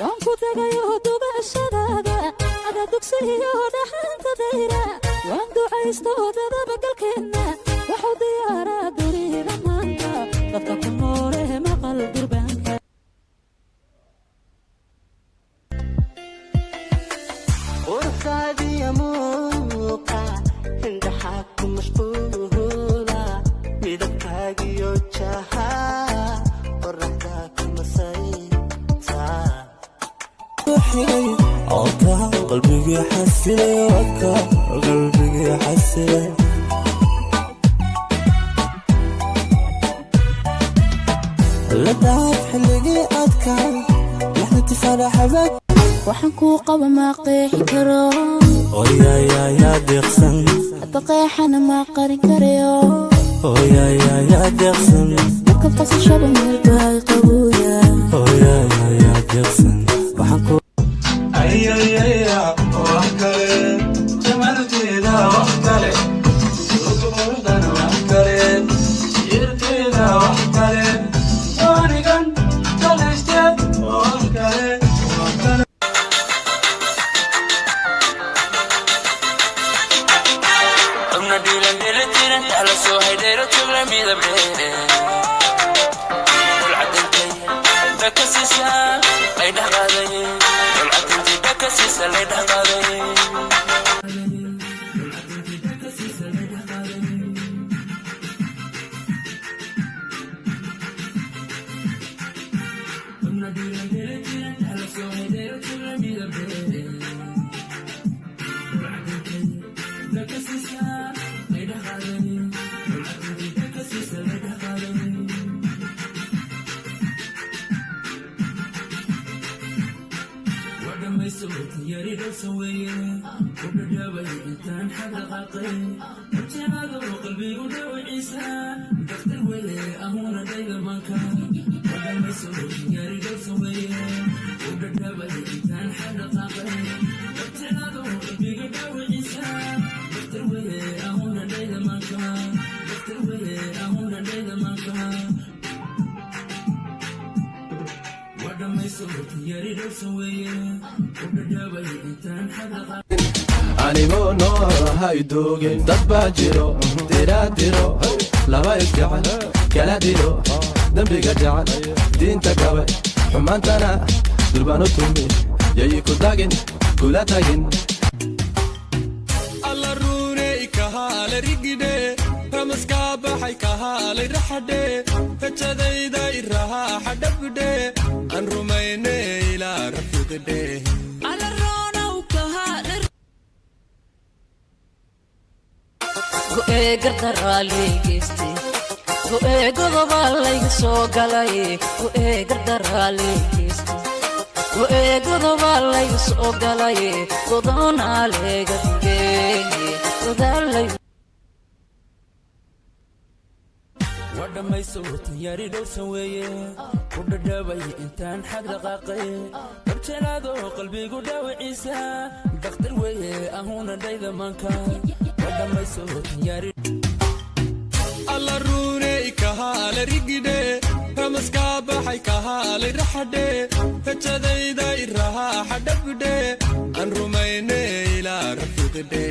Waan ku tagayo dubashadaada, ada dugsiyo dhaxanta dayra. Waan ducaysto dadabagalkeenna, waxu diyaaraa dunida maanta dadka ku noole maqal durbaanka. Quruxdaadiya muuqa indhaxaa ku mashquula, midabkaagiyo jaha qoraxdaa ku masayta. Codka qalbigii xasilay, codka qalbigii xasilay. La dhaaf xilligii adkaa, laxdati faraxabad. Waxaan kuu qaba ma qeexi karo. Oyayayaa deeqsan. Hadda qeexana ma qarin karayo. Oyayayaa deeqsan. Marka qasashaba meel baa qabooya. Oyayayaa deeqsan, waxaan ku Ayayaya, wax kale jamaalkeeda, wax kale quruxdana, wax kale jirkeeda, wax kale anigan jalayste, wax kale, wax kale. Xubna dhiilan dheelitiran tala soo haydheero tugla midab dheere dhulcadintay dhakasiisa lay dhex qaaday, dhulcadintay dhakasiisa lay dhex qaaday. Anigoo nool haydoogin, dad baa jiro diraadiro laba isjecel kala dilo, dembiga jecel, diinta gabe, xumaantana durbaanu tumi, yayi ku tagin kula tagin. Alla runey kahaalay rigidhe, ramaskaa baxay kahaalay raxadhe, rajadayda irahaaxa dhabdhe, aan rumayne ilaa rafiiqidhe. Go'ee gardaraa geystay, go'ee godobaa layga soo galay, go'ee gardaraa lay geystay, go'ee godobaa layga soo galay, godoonaa layga dhigay godaalay. Waa dhammayso tanyari dhowrsan weeye, ku dhadhabay intaan xag dhaqaaqay, dabjelaado qalbigu dhaawiciisa, dakhtar weeye ahuna dhayda maanka. Waa dhammayso tanyari. Alla runey kahaalay rigidhe, ramaskaa baxay kahaalay raxadhe, rajadayda irahaaxa dhabdhe, aan rumayne ilaa rafiiqidhe.